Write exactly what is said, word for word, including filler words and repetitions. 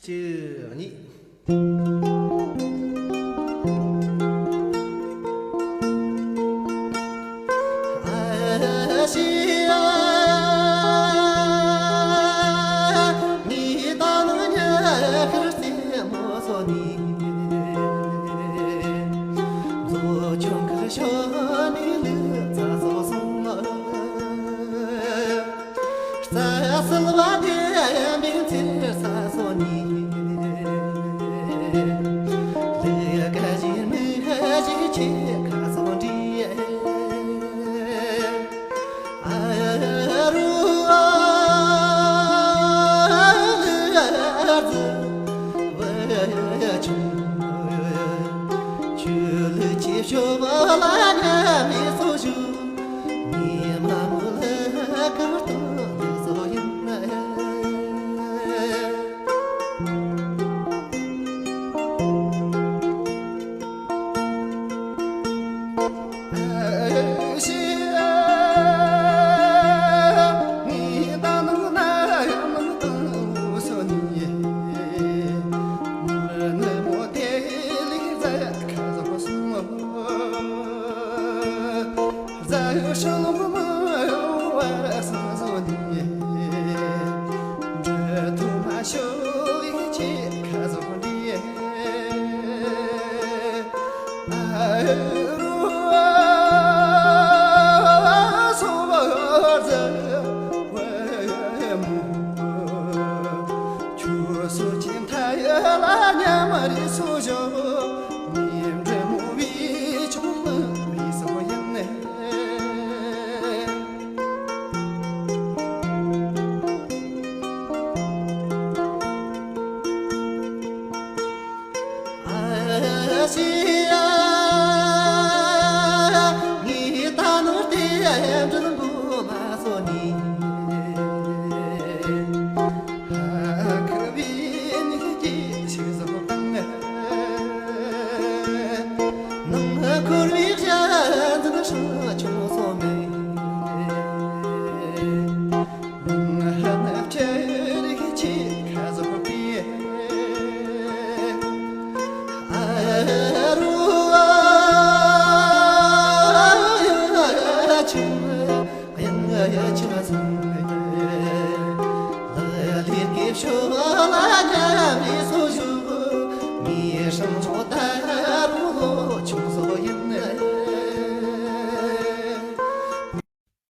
བཅུ་གཉིས། རྩྭ་སིལ་བ་ལྡན་པའི་མཚེར་ས་སོ་ནས། ལས་ཀ་བཞིན་མི་བཞིན་ཁྱེད་ཁ་སང་འདྲིས། ཨ་རུ་ཨ་ལི་ཨ་ཙི་བ་ཆུང་། ཆུ་ལུད་ཀྱི་ཤོ་བ་ལ་ཉ་མི་སོ་ཞུ། ཉི་མ་མོ་ལ་ཀར་ཏོ་ལི་སོ་ཡིན།